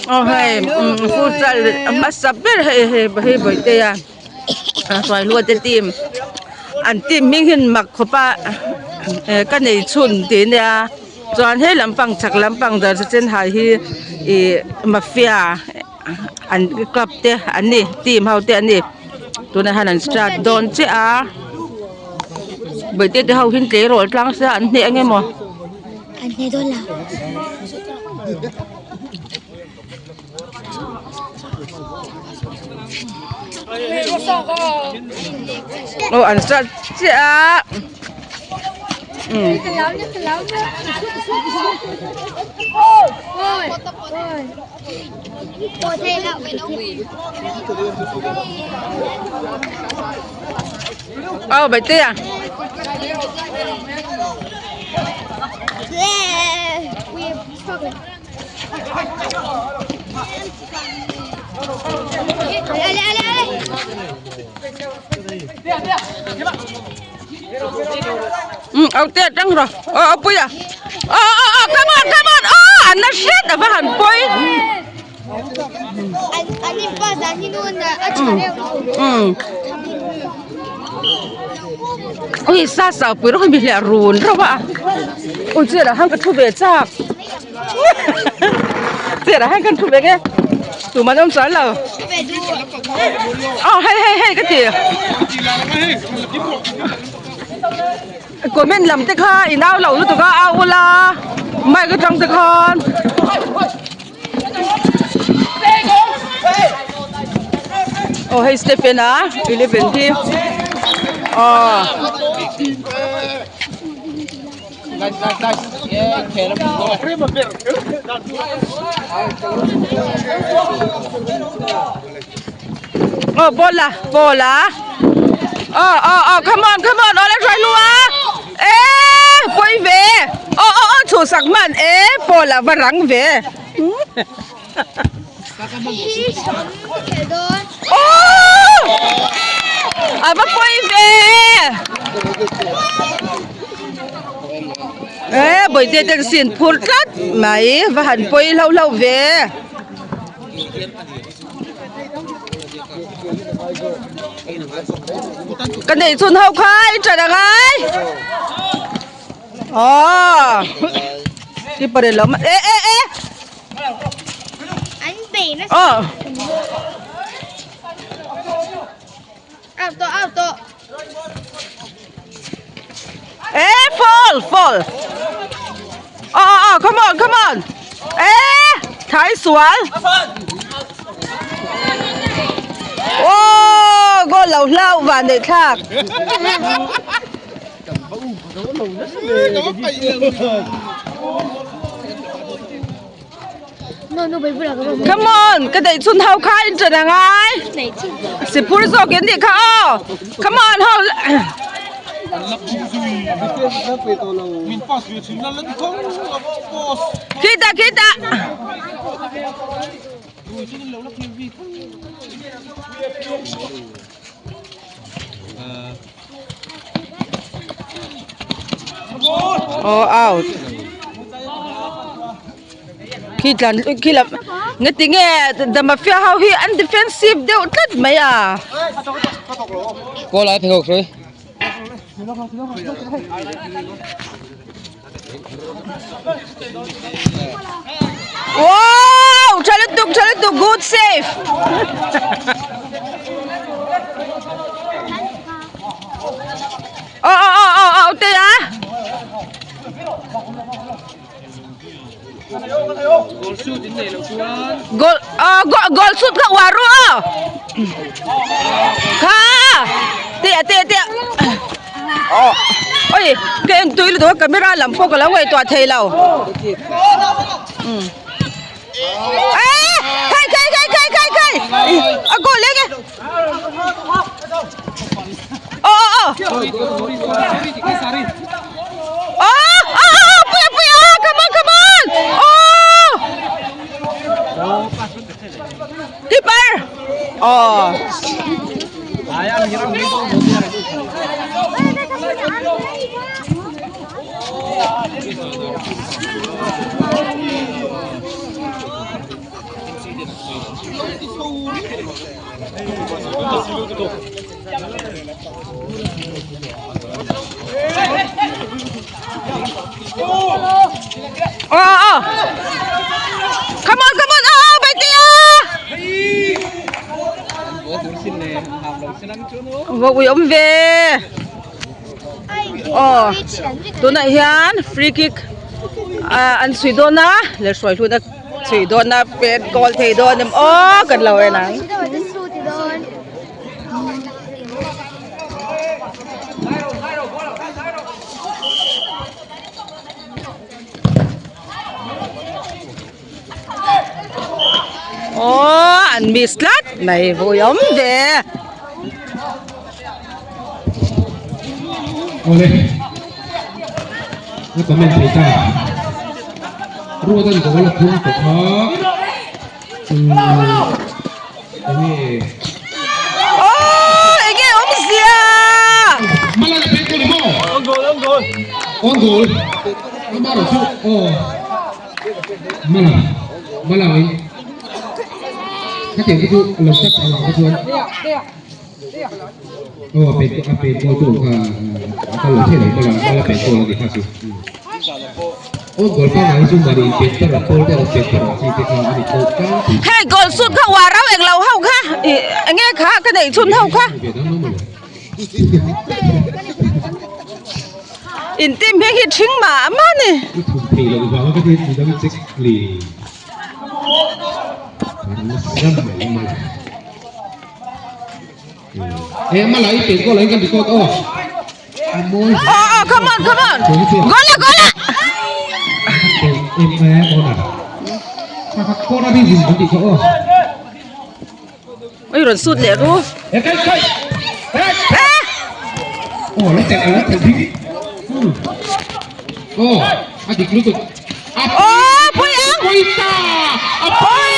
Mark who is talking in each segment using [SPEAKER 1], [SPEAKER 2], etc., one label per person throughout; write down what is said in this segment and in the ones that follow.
[SPEAKER 1] Aw hei futsal a hmasa ber hei hei hei bawihtea hruailuat te team an team hming hi mak khawp a eh ka nei chhun tih a nia chuan he lampang chhak lampang darza sen ha hi ih mafia an club te an ni team ho te an ni tunah hian an start dawn chiah a bawihte te ho hi tleirawl tlang se an hneh ang emaw.
[SPEAKER 2] An hneh dawn lo.
[SPEAKER 1] Aw an start chiah a umm. Aw Bawihtea. Au te tang rawh aw aw puia aw aw aw come on come on aw an la hret a va han pawi ui sa sau pui rawh mi hliah run reuh a ui chair ah khan ka thu ve chak chair ah khan ka thu ve nge tumah an awm chuan lo aw hei hei hei ka ti comment lam te kha in au lo lutuk a au ula mic atang te khan. Aw hei Stephen a 11 hi aw aw ball a ball a aw aw aw come on come on aw la hruai lu a eh pawi ve aw aw aw chhuhsak hman eh ball a va rang ve. Aww a va pawi ve eh bawihte ten sin phur tlat mai va han pawi hlo hlo ve. Ka neih chhun ho kha i ṭan ang ai. Aww keeper in lo man eh eh eh
[SPEAKER 2] An bei nasa.
[SPEAKER 1] Aw.
[SPEAKER 2] Out tawh out tawh.
[SPEAKER 1] Eh fall fall. Aw aw aw come on come on. Eh thai sual. Aw goal lo hlau van neih thlak. Come on ka daih chhun ho kha in ṭan a ngai sipur zawk in nih kha aw come on ho khitah khitah. Aw out khi tlan khi lam nge tinge the mafia ho hi an defensive deuh tlat mai a. Wow tha lutuk tha lutuk good save aw aw aw aw aw te a goal goal goal shoot kha uar ru aw kha te a te a te a oi ka en tui lutuk a camera lam pawh ka lo ngaihtuah thei lo khai khai khai khai khai khai a goal leh nge aw aw aw aw aw puia puia come on come on aw keeper aw Aw aw Come on come on aw Baitea Va ui awm ve Aw tunah hian free kick ah an chhui dawn a leh hruai hlun a chhui dawn a pet goal thei dawn em aw kan lo en ang. Aw an miss tlat mai vui awm ve.
[SPEAKER 3] Awle ka comment thei ta ruat an goal a phung tawh kha enge
[SPEAKER 1] Aw enge awmzia.
[SPEAKER 3] Malala pek goal maw on goal on goal on goal amarawh chu aw Mala Mala in khatiang te chu a lo tak ang ang kha chuan aw a pet a pet goal tu kha a kal lo thei lo Mala Mala pet goal a ni kha chu on goal pangngai hi chu mahni in pet par ang goal te an pet par ang chi te kha a ni tho tlangpui.
[SPEAKER 1] Hei goal sut kha uar rau englo ho kha ih enge kha ka neih chhun ho kha. In team hming hi ṭhing mah mah a ni.
[SPEAKER 3] I thum thei loh vang a ka thil dang check le nasa mai mai e mala i pet goal ah kan record aw a mawi
[SPEAKER 1] Aw aw come on come on goal a goal a
[SPEAKER 3] em em on a kha kha corner hi zin kan tih kha aw
[SPEAKER 1] Ui rawn sut leh ru. Aw pui ang. Pui.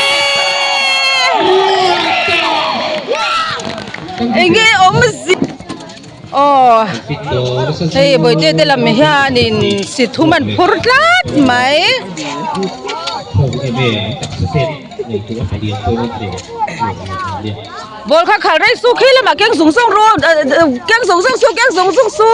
[SPEAKER 1] Enge awm zi. Aw hei bawihte te lam hianin si thum an phur tlat mai. Ball kha khal rei su khi lamah keng zung zung ru keng zung zung su keng zung zung su.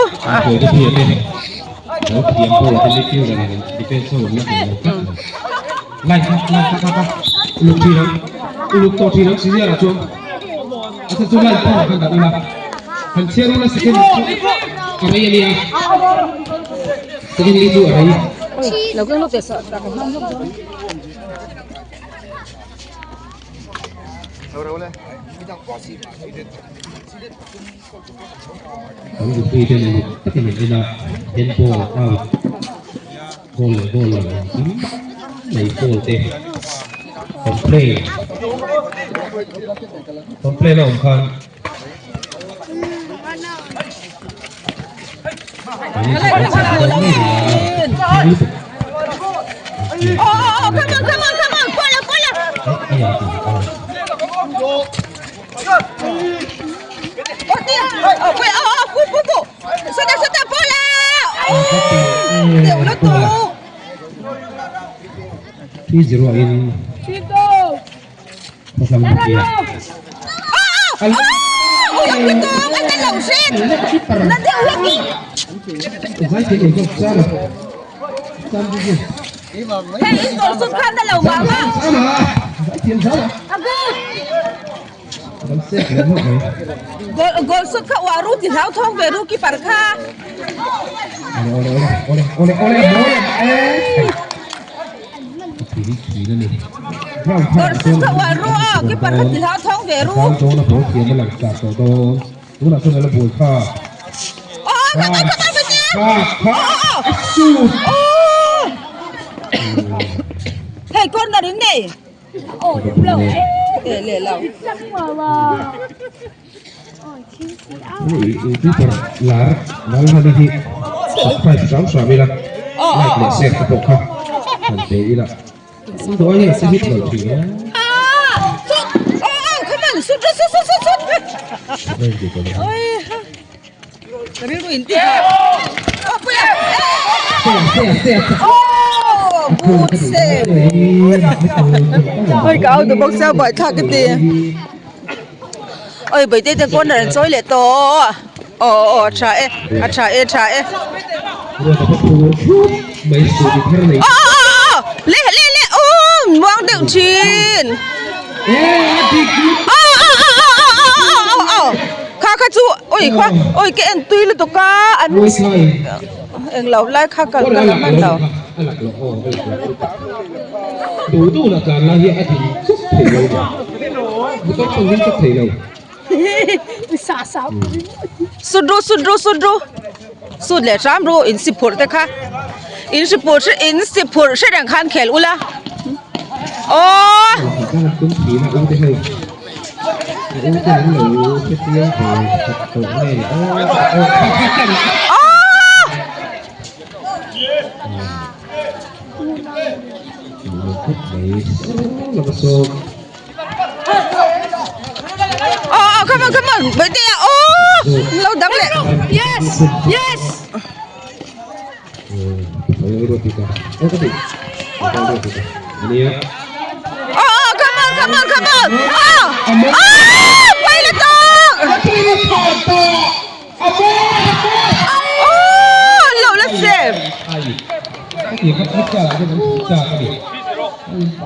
[SPEAKER 3] Kan mipui ten uluk takin an en a, handball out goal leh goal lo engkim mai goal te complain complain a awm khan
[SPEAKER 1] Oh, come on, come on, come on, bola, bola. Oh, oh, oh, oh, pu, pu, Sudah, sudah, bola. Oh, deuh na tu.
[SPEAKER 3] 3-0 in
[SPEAKER 1] Hei corner in nei.
[SPEAKER 3] Youtuber lar Lalhani hi subscribe hram hram ila like leh share te pawh kha han pe ila chu ai hian a hit lo thin a.
[SPEAKER 1] Oi ka auto box a buai thlak ka ti. Oi Bawihtei ten corner an chawi leh tawh aw aw a tha e a tha e tha e aw aw aw aw le le le aw muang deuh thin aw aw aw aw aw aw aw aw kha kha chu oi kha oi ka en tui lutuk a an englo lai kha kal ka la hman lo. Sut ru sut ru sut ru sut leh hram ru in si phurh te kha in si phurh in si phurh hre reng khan khel ula aww. Aw aw come on come on Bawitea aw lo dang leh yes yes aw aw come on come on come on aw aw pawi la tawk aw lo la save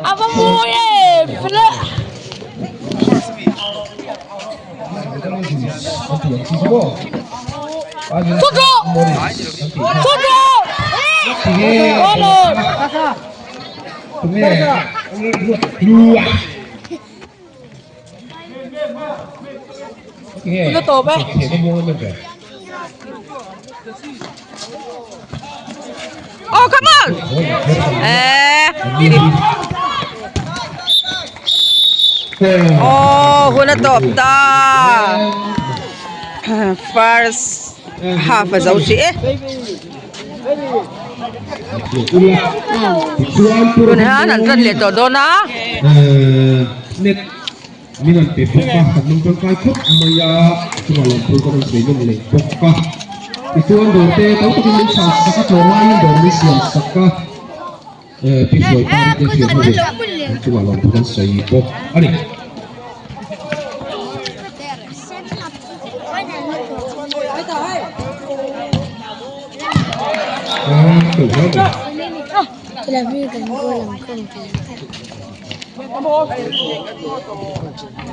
[SPEAKER 2] A va mawi em fela. Thut rawh! Thut rawh! Corner! Hun a tawp e.
[SPEAKER 1] Oh, come on! Eh. Oh, hun a tawp ta. First half a zo hrih e. Tun hian an tan leh tawh dawn a.
[SPEAKER 3] Min an pe bawk a, kan nung tangkai khawp mai a, a chungah lawmthu kan rawn sawi nawm leh bawk a. Tichuan dawr te tam takin min chhan sak a, tlawm laiin dawr min siam sak a, pi hruai pa te hriat ho in an chungah lawmthu kan sawi bawk a ni.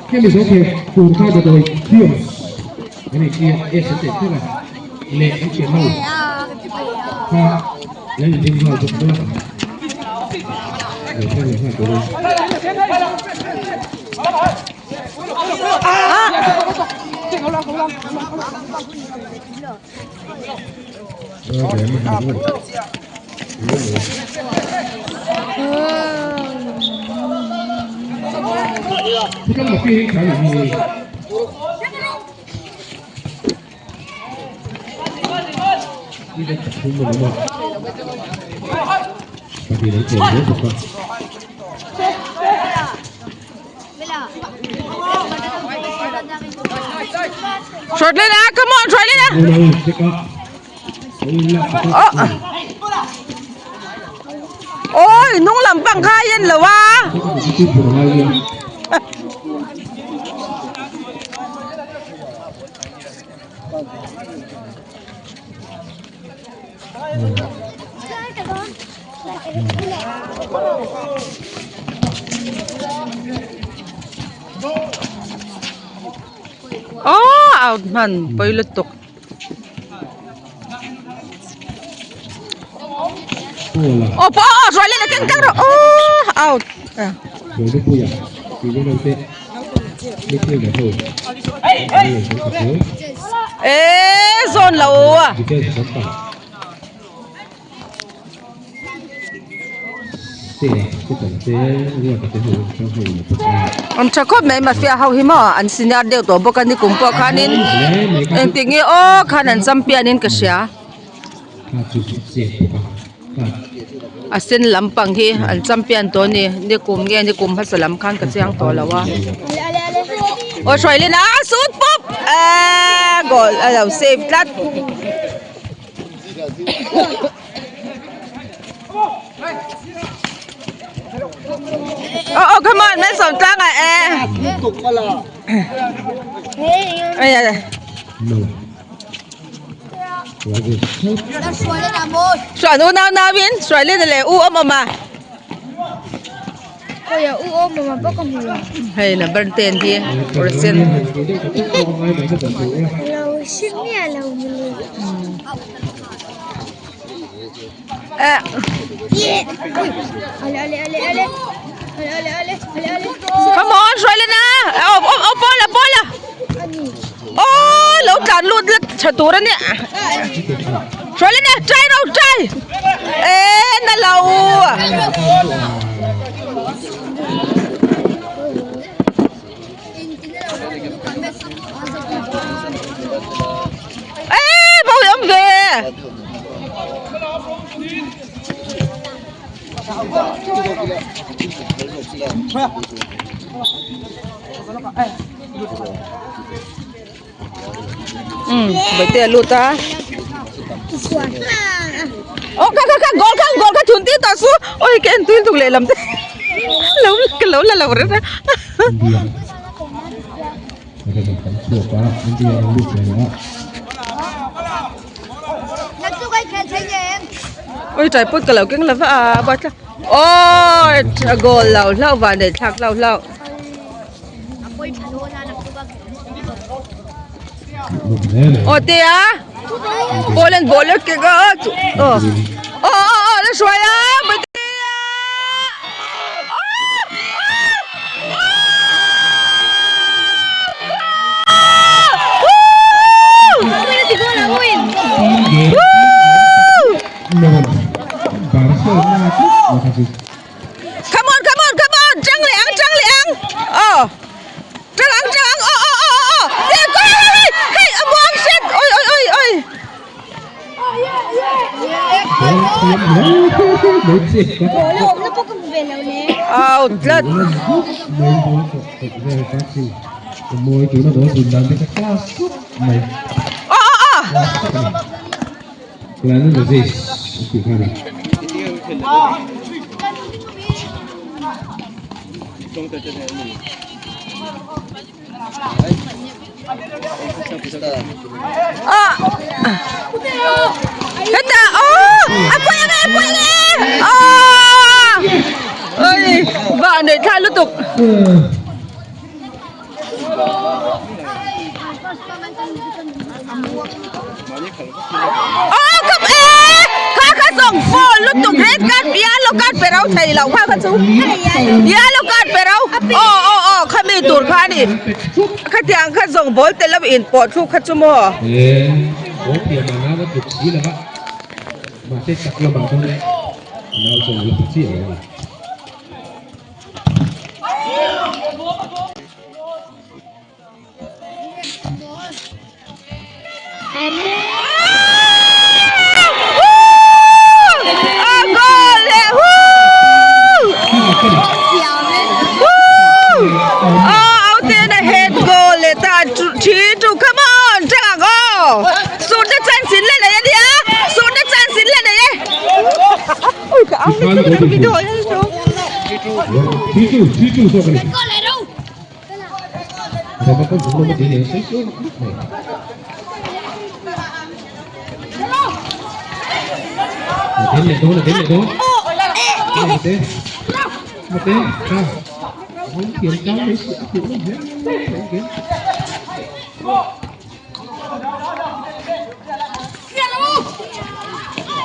[SPEAKER 3] Hemi zo thei tur kha dawdawi thiam an ei tia S an teh thleng a leh an thian ho kha lo in ring nghal bawk dawn a lo thleng leh nghal turin.
[SPEAKER 1] Short lên á, come on, short lên á. Oh. Ôi, nung lam pang kha yên lo a. Aww out hman pawi lutuk. Aw pawh aw ruah len a keng kang rawh aww out. Eee zawn lo a. An tha khawp mai mafia ho hi maw an senior deuh tawh bawk a ni kum pawh khanin engtik nge aw khan an champion in ka hria a sen lampang hi an champion tawh a ni ni kum nge ni kum hmasa lam khan ka chiang tawh lo a aw hruai leh a sut pawp eee goal a lo save tlat. Oh, oh, come on, may sawm tlang ah eh. Suan u nau nau in Suailena leh u awm awm a. Hei number 10 hi kawr sen. Come on Suailena aw aw pawl a pawl a aw lo tlan lut la tha tur a nia Suailena try ro try e na lo. Ê bao awm ve um bawihte a lut a aw kha kha kha goal kha goal kha thun tir tawh su awi ka en tui lutuk lehlam te lo ka lo la lo reng a. Oi tripod ka lo keng lova a buaithlak aw goal lo hlauh van nei thlak hlauh hlauh. Aw te a ball an ball a kek a chu aw aw aw aw la hruai a Come on come on come on tang leh ang tang leh ang aw tang ang tang ang aw aw aw aw hei hei hei a muang hret oi oi oi oi Out tlat aw aw aw. Hetah aw a pawi ang e a pawi ang e aw oi vah neih thlak lutuk. Aw ka e kha kha zawng phone lutuk red card yellow card pe ro thei loh kha kha chu yellow card pe ro aw aw aw khami tur kha a ni khatiang kha zawng ball tel lo in pawh thluk kha chu maw.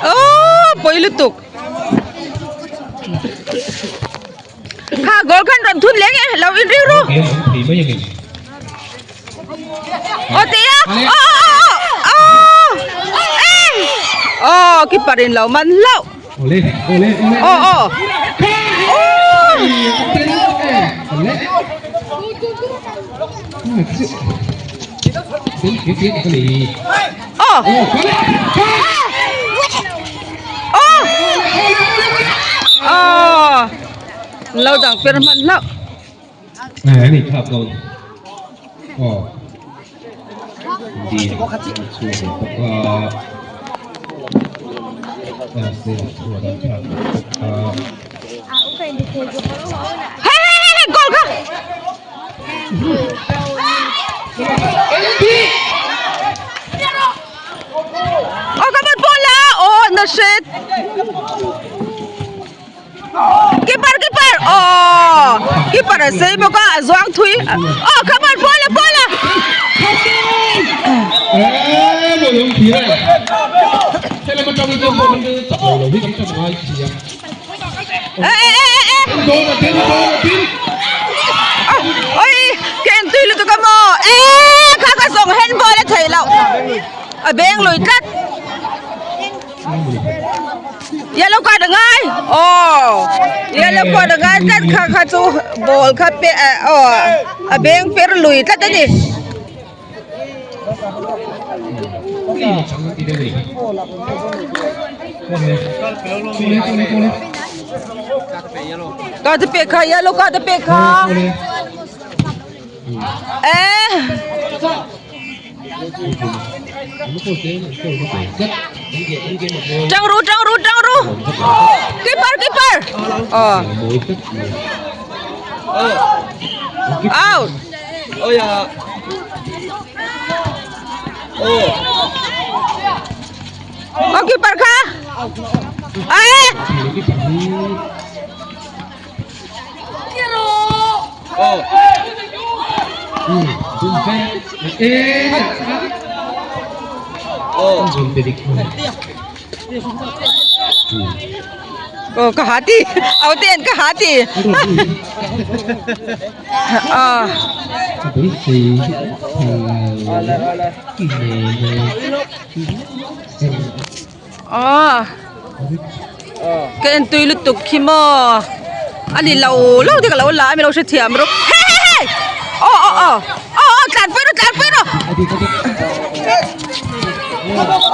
[SPEAKER 1] Aww pawi lutuk kha goal khan rawn thun leng e lo in ring ru aw teh a aw aw aw aw keeper in lo man hlauh aw aw aw aw aw lo dang per hman hlauh. Hey hey hey hey goal kha. na hret keeper keeper aww keeper a sei bawk a a zuang thui aw come on ball a ball a. Eh eh eh eh oi ka en tui lutuk a maw eh kha ka zawng handball a theih loh a beng lui tlat yellow card a ngai aw yellow card a ngai tlat kha kha chu ball kha pe aw a beng per lui tlat a ni. Card a pek kha yellow card a pek kha eh. Tang ru tang ru tang ru keeper keeper aw out aw keeper kha eh. Aw ka ha ti au te an ka ha ti ah. Aw ka en tui lutuk khi maw a ni lo lo te ka lo la a mi lo hrethiam rawh hey hey hey aw aw aw aw aw tlan pui rawh tlan pui rawh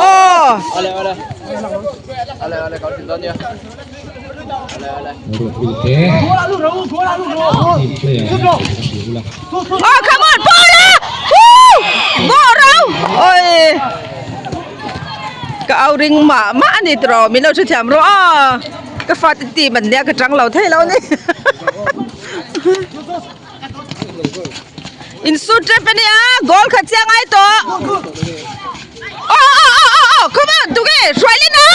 [SPEAKER 1] aw. Oh come on Paula Woo Go rau oi ka au ring mah mah a ni tawh min lo hrethiam rawh aw ka fate team an nia ka tang lo thei lo a ni in shoot tep a nia goal khat chiang ngai tawh aw aw aw aw aw come on tunge hruai len a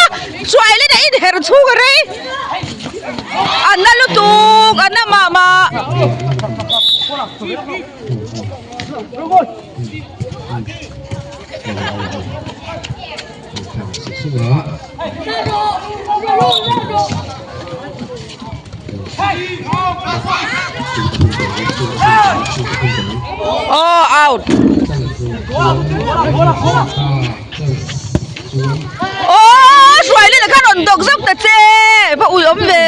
[SPEAKER 1] hruai len a inher chhung a rei a na lutuk a na mah mah. Oh out. Oh hruai leh kha rawn dawk zawk ta che va ui awm ve.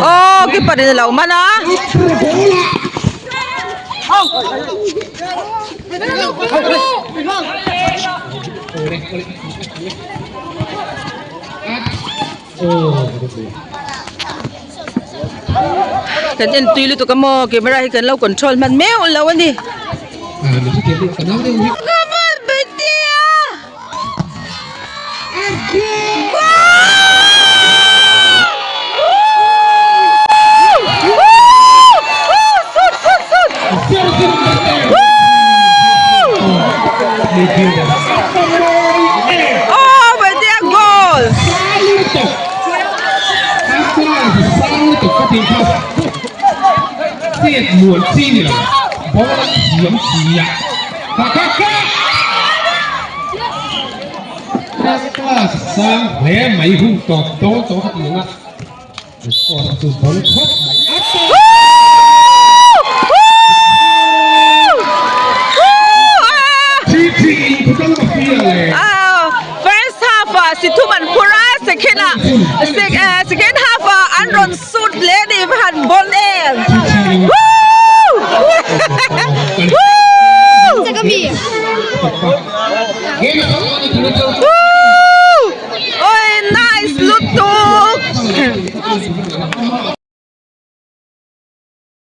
[SPEAKER 1] Oh keeper in a lo man a. Kan en tui lutuk a maw camera hi kan lo control hman meuh lo a ni.